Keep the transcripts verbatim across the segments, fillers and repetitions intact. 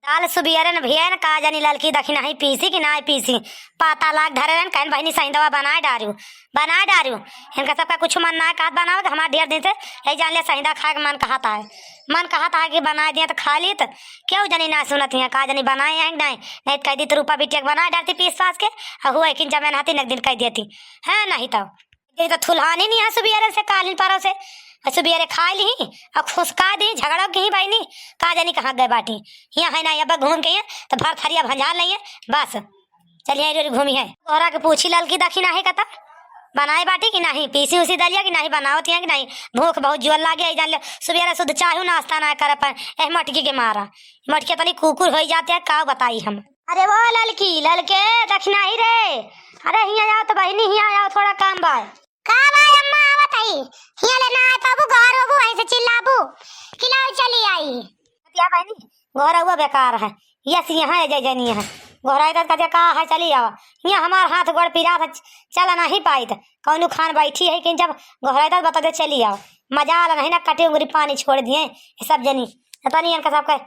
काल सुबियरे न भिया न का जानी ललकी दखिनही पीसी कि नाहीं पीसी, पाता लाग धरे रहन, कहन बहिनी सहिंदवा बनाए डारू, बनाए डारू। इनका सबका कुछ मन ना कहत बनावे के, हमार ढेर दिन से यही जान ले सहिंदा खाए के मन कहत है, मन कहत है कि बनाए दिया तो खा ली, तो केहू जानी ना सुनत हिया, का जानी बनाए हैं कि नाहीं, नाहीं तो कह दी तो रूपा बिटिया के बनाए डारती पीस पास के, और हुआ कि जमेन हती न एक दिन कह देती, है नहीं तो। ये तो थुलहानी नहीं है सुबियरे से, कालिन पारो से, और सुबियरे खाए ली और खुसका दी, झगड़ा की ही बहिनी, का जानी कहाँ गए बाटी। यहाँ है ना, अब घूम के यहाँ तो भर थरिया भंजाल नहीं है, बस चलिए रे घूमी है। तोहरा के पूछी ललकी दखिनही कता बनाए बाटी कि नाहीं, पीसी उसी दलिया कि नाहीं, बनावत हिया कि नाहीं। भूख बहुत जोर लागे है, जान ले सुबियरे सुध चाहू नाश्ता ना करे पाए, एह मटकी के मारा। मटकी तनी कुकुर होई जाते हैं, का बताई हम। अरे वो ललकी, ललके दखिनही रे, अरे हिया आओ तो बहिनी, हिया आओ, थोड़ा काम बा। का बा अम्मा, आवत हई। हिया ले ना आ पाबू, घर होबू, वहीं से चिल्लाबू कि लाओ चली आई। बतिया बहिनी, घर हुआ बेकार है, यस यहाँ है जय जनी है। घर आए तो कहते का है, चली आओ। हिया हमार हाथ गोड़ पिरात है, चल नहीं पाइत। कौनो खान बैठी है कि जब घर आए तो बता दे चली आओ। मजाल नहीं ना कटे उंगरी पानी छोड़ दिए ये सब जनी। पता नहीं इनका सबका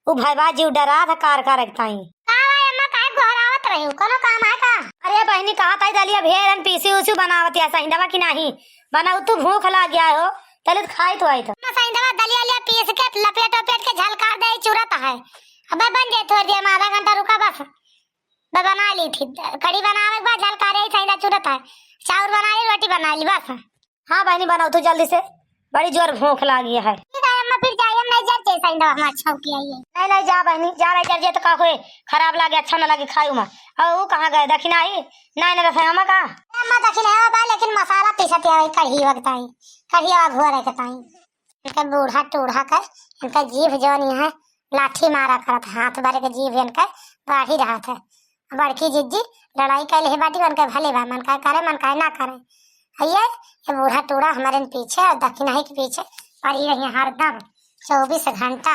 उ भइबा जीव डरात है कार कार एक ताई। का बा अम्मा, काहे गोहरावत रही हो? कोनो काम है का? अरे बहिनी, कहत है दलिया भेरन पीसी उसी बनावत या सहिंदवा कि नाहीं? बनाऊ तू, भूख लाग गया हो, तले तो खाई तो आई तो। अम्मा, सहिंदवा दलिया लिया पीस के लपेट लपेट के झलकार दे चुरत है। अबे बन जाए थोड़ी देर में, आधा घंटा रुका बस। मैं बना ली थी, कढ़ी बनावे के बाद झलकारे ही सहिंदा चुरत है। चाउर बना ली, रोटी बना ली बस। हाँ बहिनी, बनाओ तू जल्दी से, बड़ी जोर भूख लागी है। ठीक है अम्मा, फिर जाइए, हम नहीं जर जैसा इंदवा हमार छौकी आई है। नहीं, नहीं, जा बहिनी, जा, नहीं जर जे तो का होए, खराब लागे, अच्छा ना लागे खाए में। और वो कहाँ गए, दखिनही? नहीं, नहीं, रसोई में का? अम्मा, दखिनही बा, लेकिन मसाला पीसत आवे, कढ़ी वगताई, कढ़िया घोरे के ताई। इनका बूढ़ा टूढ़ा कर, इनका जीभ जौन यहाँ लाठी मारा करत, हाथ बारे के जीभ इनका बाढ़ी रहत है। बड़की जिज्जी लड़ाई कैले है बाटी, उनके भले बा, मन का करे, मन का ना करे। अये, ये बूढ़ा टूढ़ा हमारे पीछे और दखिनही के पीछे पड़ी रही है हरदम, चउबीस घंटा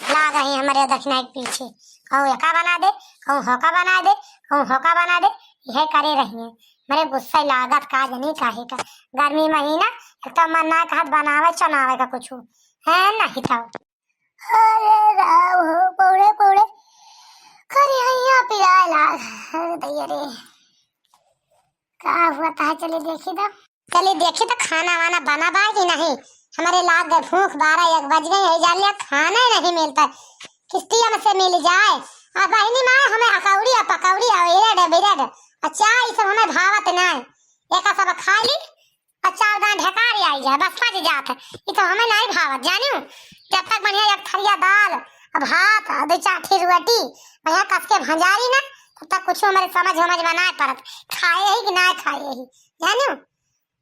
लाग रही हमारे दखिनही के पीछे। कहूँ एका बना दे, कहूँ होका बना दे, कहूँ होका बना दे, यह करे रही है। मेरे गुस्सा लागत का जनी काहे का। गर्मी महीना, एक तो मन ना कहत बनावे चनावे का कुछ, है नहीं तो। अरे राव हो, पौड़े पौड़े करिहैया पिराए लाग। अरे दैया रे, का हुआ था? चले देखी तो, चले देखी तो खाना वाना बना बा कि नहीं। हमारे लाग गए भूख, बारह एक बज गए है, जान लिया खाना ही नहीं मिलता। किस्तिया में से मिल जाए। आ बहिनी माँ, हमें अकौड़ी आ पकौड़ी आ एरड बिरड आ चाय, ई सब हमें भावत नहीं। एका सब खा ली, और चार दान ढेकार आई जाए, बस पच जात है। ई तो हमें नहीं भावत, जानियो। जब तक बढ़िया एक थरिया दाल, अब भात, और दो चार ठी रोटी, बढ़िया कस के भंजारी ना, तब तक कुछ हमारे समझ, समझ में ना पड़त, खाए ही कि ना खाए ही, जानियो।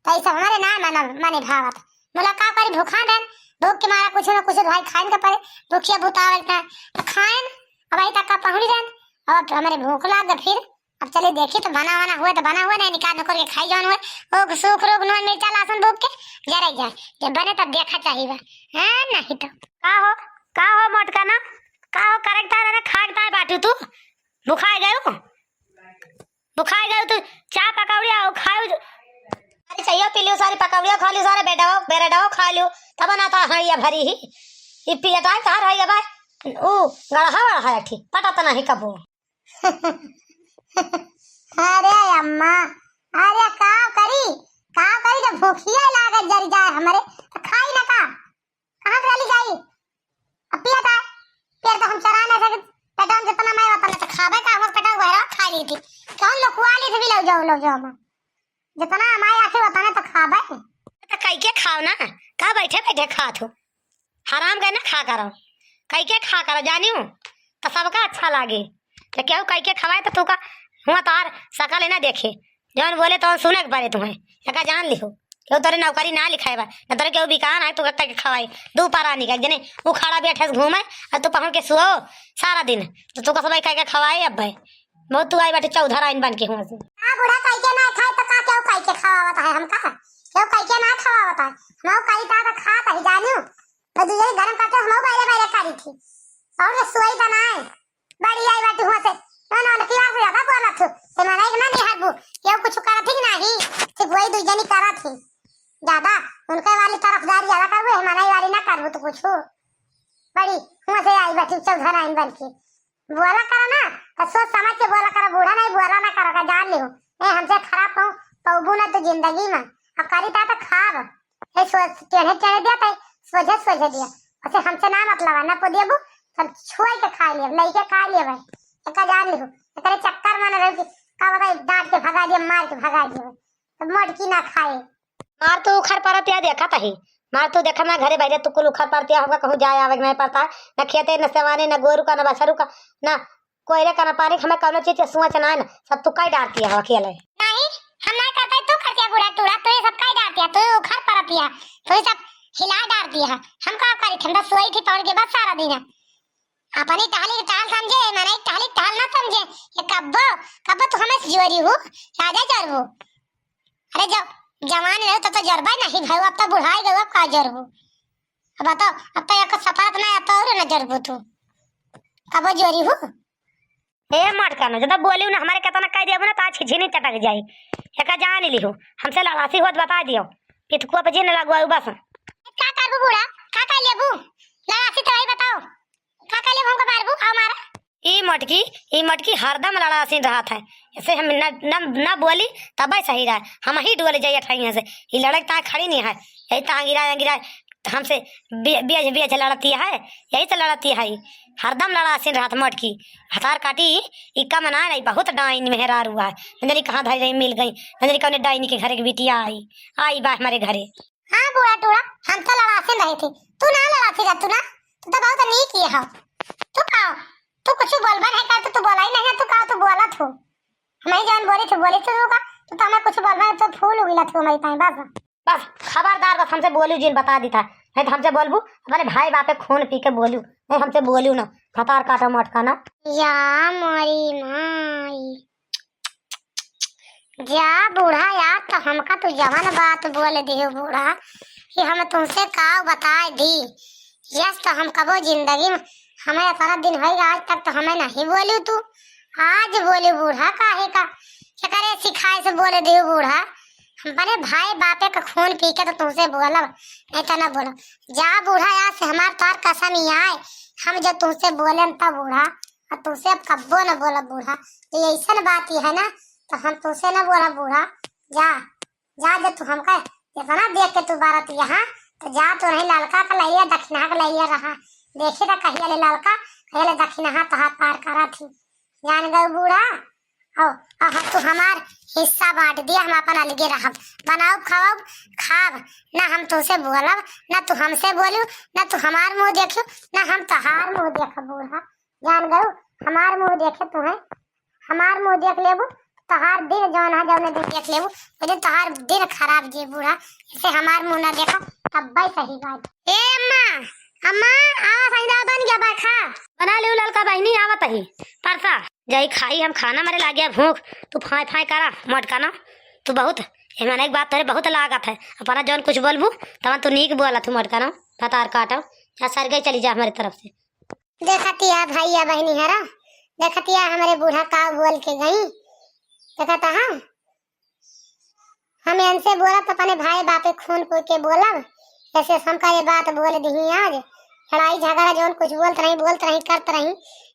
तो ई सब हमारे ना मन, मने भावत। मुला का करी, भूखा रहन, भूख के मारा कुछ ना कुछ भाई खाइन के पड़े, भूखिया बुतावे ना, तो खाइन, अब अही तक का पहुँच रहन, अब हमारे भूख लाग गए फिर। अब चले देखी तो बना वना हुए तो बना हुए, नहीं निकाल निकाल के खाई जौन हुए। ओ सुख रोग नून मिर्चा लहसुन भूख के जरे जाए, जब बने तब देखा चाहिए बा। हाँ, नहीं तो। का हो, का हो मोटका ना, का हो करेक्ट है ना, खाए ताए बाटू तू? भुखाए गयो, भुखाए गयो तू। चाय पकौड़िया खाओ जो। अरे चाहिए पी लियो, सारी पकौड़िया खा लियो, सारे बेडवा, बेरडवा खा लियो, तब ना तो हाँ ये भरी ही। ई पियटाई तार है ये भाई, ऊ गड़हा वड़हा अठी, पटत नहीं कबो। अरे अम्मा, अरे का करी, का करी जब भूखिया लागत जरी जाए हमरे, तो खाई ना का? कहाँ से ली जाई? अब पिया था, पिया तो हम चरा ना सके, पेटन जितना मैं उतना तो खाबे का, हमर पेटन बहरा खा ली थी। कौन लोकुआ ली थी भी लो जाओ, लो जाओ माँ। जितना हमारे आखे उतना तो खाबे। तो कई के खाओ ना, का बैठे बैठे खात हो? हराम के ना खा करो, कई के खा करो, जानियो तो सबका अच्छा लागे। तो केहू कई के खवाए तो तू का हुआ तार सकल ही ना देखे, जौन बोले तो सुने के पड़े तुम्हें। एका जान लिहो, केहू तोरे नौकरी ना लिखाए बा, ना तोरे केहू बिकान है तू कई के खवाए। दू पारा निकल जने उखाड़ा बैठे से घूमे, और तू पहुन के सुओ सारा दिन, तो तू का सब कई के खवाए। अब भाई बहुत तू आई बाटे चौधराइन बन के हुआ से। आ बूढ़ा कई के ना खाए तो का केहू कई के खवावत है हमका? केहू कई के ना खवावत है, हम कई ता तो खात ही जानियो। तो दुइये गरम करके हम बाहरे बाहरे करी थी। और ये सोई बनाए। बड़ी आई बाटी हुआ से। ना, ना, ना, की बात ज्यादा बोलत हो। ते मना एक ना निहारबू। केहू कुछ करत ही कि नाही? सिर्फ वही दुई जनी करत ही। ज्यादा उनके वाली तरफदारी ज्यादा करबू, हमारा वाली ना करबू तो कुछ हो। बड़ी हुआ से आई बाटी चौधराइन बन के। बोला करो ना, तो सोच समझ के बोला करो, बूढ़ा नहीं बोला ना करो, का जान लिहू। ए, हमसे खराब पाऊ, पौबू ना तू जिंदगी में। अब करी ता तो खाब। ए, सोच, टेढ़े टेढ़े दिया, तो सोझे सोझे दिया। उसे हमसे ना मतलब है, ना को देबू, सब छुआई के खा लिए, लई के खा लिए भाई। एका जान लिहू, एकरे चक्कर में ना रहू कि का बताई, डांट के भगा दिया, मार के भगा दिया भाई। अब मोटकी ना खाए। मार तू उखर परत या देखत ही, मार तू देखत ना घरे बहरे तू कुल उखर परत या, हमका कहूँ जाए आवे के नहीं पड़ता है, ना खेते, ना सेवाने, ना गोरू का, ना बछरू का, ना कोयले का, ना पानी का, हमें कौनो चीज के सोच ना है ना, सब तू कई डारती है अकेले। नहीं, हम नहीं करते, तू करती है बूढ़ा टूढ़ा, तू ये सब कई डारती है, तू उखर परत या, तू ये सब हिला डारती है, हम का करी, हम तो सोई थी पड़ के बस सारा दिन। अपनी टहली के टहल समझे, मनई टहली के टहल ना समझे। ये कब्बो, कब्बो तू हमें से जोरी हूँ, राजा जरबू। अरे जब जवान रहो तो, तो जरबा नहीं भाई, अब तो बुढ़ाई गयो, अब का जरबू? अब बताओ, अब तो एक सफरत ना, अब तो और ना जरबू तू। कब्बो जोरी हूँ। ए मटका ना, जब बोलियो ना हमारे केतना कह देबू ना, तो आज की झिनी चटक जाई। एका जान लिहू, हमसे लड़ासी होत बता दियो, पितकुआ पे जिन लगवाऊ बस। का करबू बूढ़ा, का कर लेबू? लड़ासी तो वही बताओ। का कहले हमको मारबू? आओ मारा। ई मटकी, ई मटकी हरदम लड़ासीन रहत है। ऐसे हम न, न, न बोली तब सही रहे। हम ही डोल जाइए ठैया से। ई लड़क ताए खड़ी नहीं है। यही ताए गिराए, गिराए हमसे बे-, बेच, बेच लड़ती है। यही से लड़ती है। हरदम लड़ासीन रहत मटकी। हतार काटी, ई कम ना नहीं, बहुत डाइन मेहरारू है। न जानी कहाँ धरी रही, मिल गई। न जानी कौने डाइनी के घरे के बिटिया आई, आई बा हमारे घरे। हाँ बूढ़ा टूढ़ा, हम तो लड़ासीन रही थी, तू ना लड़ासी रह, तू ना, तू तो बहुत नीक ये हो। तू का, तू कुछ बोलबा नहीं कर, तू, तू बोला ही नहीं, तू का, तू बोलत हो। हम ही जान बोली थी, बोली थी तू का, तू तो हमें कुछ बोलबा नहीं, तू फूल उगिला थी हमारी ताई, बस। बस खबरदार, बस हमसे बोलू जिन बता दी था, नहीं तो हमसे बोलबू, अपने भाई बापे खून पी के बोलू, नहीं हमसे बोलू ना, खतार काटा मटका ना। या मोरी माई। जा बूढ़ा यार, तो हमका तू जवन बात बोल दियो बूढ़ा, कि हम तुमसे का बताए दी। यस, तो हम कबो जिंदगी में, हमें इतना दिन होइगा आज तक तो हमें नहीं बोलू तू, आज बोलू बूढ़ा, काहे का, केकरे सिखाए से बोल दियो बूढ़ा। हम अपने भाई बापे का खून पी के तो तुमसे बोलब, नहीं तो ना बोलब। जा बूढ़ा, आज से हमार तोर कसम ही आए, हम जो तुमसे बोले तब बूढ़ा, और तुमसे अब कब्बो न बोलब बूढ़ा। ये ऐसन बात ही है ना, तो हम तुमसे न बोलब बूढ़ा। जा, जा, जब तू हमका इतना देख के तू बारत यहाँ, तो जा, तो नहीं ललका का लइया, दक्षिणा का लइया रहा। देखी तो कहिया ले ललका, कहिया ले दक्षिणा तोहार पार करत ही। जान गए बूढ़ा, आओ, अब तू हमार हिस्सा बांट दिया, हम अपन अलगे रहब, बनाओ, खाओ, खाब, ना हम तुमसे बोलब, ना तू हमसे बोलू, ना तू हमार मुंह देखू, ना हम तोहार मुंह देखब बूढ़ा। जान गऊ, हमार मुंह देखे तू है, हमार मुंह देख लेबू, तोहार दिन जौन है, जौन दिन देख लेबू, वो दिन तोहार दिन खराब जे बूढ़ा, इसे हमार मुंह ना देखा, तब भाई सही बात। ए अम्मा, अम्मा, आवा संजय बन गया बा खा। बना लियो ललका बहिनी, आवत ही। परसा, जाई खाई हम खाना, मरे लाग गया भूख। तू फाय फाय करा, मोटका ना। तू बहुत, ए माने एक बात तोरे बहुत लागत है। अपना जौन कुछ बोलबू, तवन तू नीक बोला तू मोटका ना। भतार काटो, जा सर गई चली जा हमारी तरफ से। देखतिया भैया बहिनी हरा, देखतिया हमरे बूढ़ा का बोल के गई। देखता हम, हम इनसे बोलब तो अपने भाई बापे खून पी के बोलब। ऐसे हमका ये बात बोल दिही आज। लड़ाई झगड़ा जौन कुछ बोलत रही, बोलत रही, करत रही,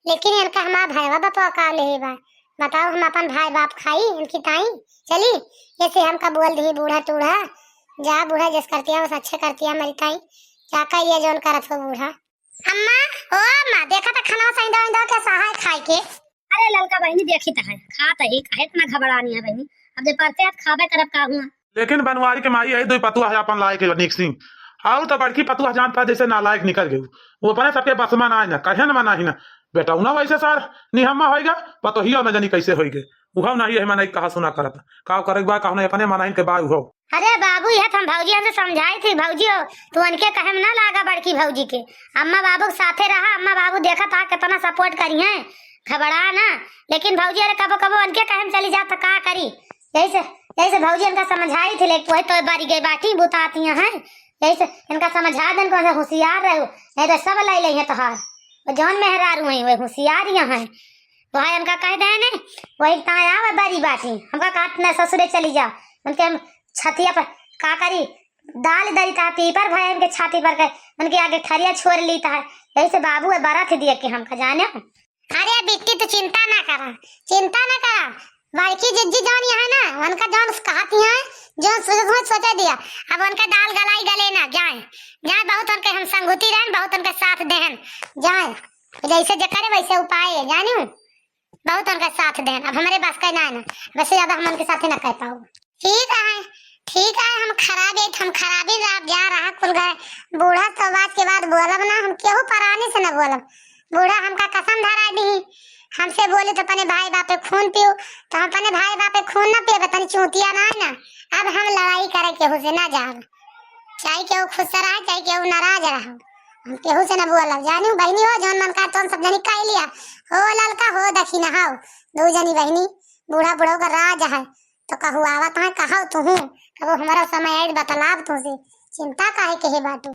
लेकिन इनका हमार भाईवा बापवा का ले बा। बताओ, हम अपन भाई बाप खाई इनकी ताई? चली, ऐसे हमका बोल दिही बूढ़ा टूढ़ा। जा बूढ़ा, जस करतिया बस अच्छे करतिया हमारी ताई। जा करिया जौन करत हो बूढ़ा। अम्मा, ओ अम्मा, देखा त खाना सही दो, दो के सहाय खाए के। अरे ललका बहिनी, देखी त है, खात ही, काहे इतना घबरानी है बहिनी? अब जे परते हाथ खाबे करब का हुआ। लेकिन बनवारी के माई है, दुई पतुआ है अपन लाए के नीक सिंह। आऊ तो बड़की पतुआ जान पा जैसे नालायक निकल गई। वो अपने सबके बस में ना आए ना, कहे न मना ही ना। बेटा उना वैसे सार निहम्मा होइगा, पतोहिया न जानी कैसे होइगे। उहव नहीं है मने कहा सुना करत। का करे बा, कहने अपने मनाइन के बा उहव। अरे बाबू, यह तो हम भौजी से समझाई थी, भौजी हो, तू उनके कहे में ना लागा बड़की भौजी के। अम्मा बाबू के साथे रहा, अम्मा बाबू देखा था कितना सपोर्ट करी हैं, घबरा ना। लेकिन भौजी अरे कबो कबो उनके कहे में चली जात तो का करी? यही से, यही से भौजी इनका समझाई थी, लेकिन वही तो बारी गई बाटी बुताती हैं। यही से इनका समझा देन को होशियार रहो, नहीं तो सब लाई लाई है तोहार। वो जौन मेहरारू हैं, वो होशियार यहाँ हैं। वहाँ इनका कह दे ने, वही ताया आवे बारी बाटी। हमका कहत न ससुरे चली जा। उनके हम छतिया पर का करी, डाल दरी ता पीपर भाई उनके छाती पर के, उनके आगे ठरिया छोड़ ली ता है। यही से बाबू है बरत दिए कि हमका जाने। अरे बिट्टी, तू चिंता ना करा, चिंता ना करा। बड़की जिज्जी जौन यहाँ ना, उनका जौन कहत यहाँ, जौन सोचत हुए सोचे दिया। अब उनका दाल गलाई गले ना, जाए, जाए, बहुत उनके हम संगुती रहन, बहुत उनके साथ देहन, जाए, जैसे जे करे वैसे उपाय है, जानियो, बहुत उनका साथ देहन। अब हमरे बस का ना है ना, वैसे ज्यादा हम उनके साथ ही ना कर पाओ। ठीक है, ठीक है, हम खराबे, हम खराबे रह, जा रहा कुल गए। बूढ़ा तो बात के बाद बोलब ना, हम केहू परानी से ना बोलब। बूढ़ा हमका कसम धरा दी, हमसे बोले तो अपने भाई बापे खून पियो, तो हम अपने भाई बापे खून ना पिए, तनी चूतिया ना है ना। अब हम लड़ाई करे केहू से ना जाब, चाहे केहू खुश रहा, चाहे केहू नाराज रहा, हम केहू से ना बोलब। जानी बहनी हो, जौन मन का तौन सब जनी कह लिया, हो ललका हो दक्षिणा हो, दो जनी बहनी, बूढ़ा बूढ़ो का राज है, तो कहू आवत है, कहो तुहू, कबो हमारा समय आइल बतलाब तुझे, चिंता काहे के है बाटू।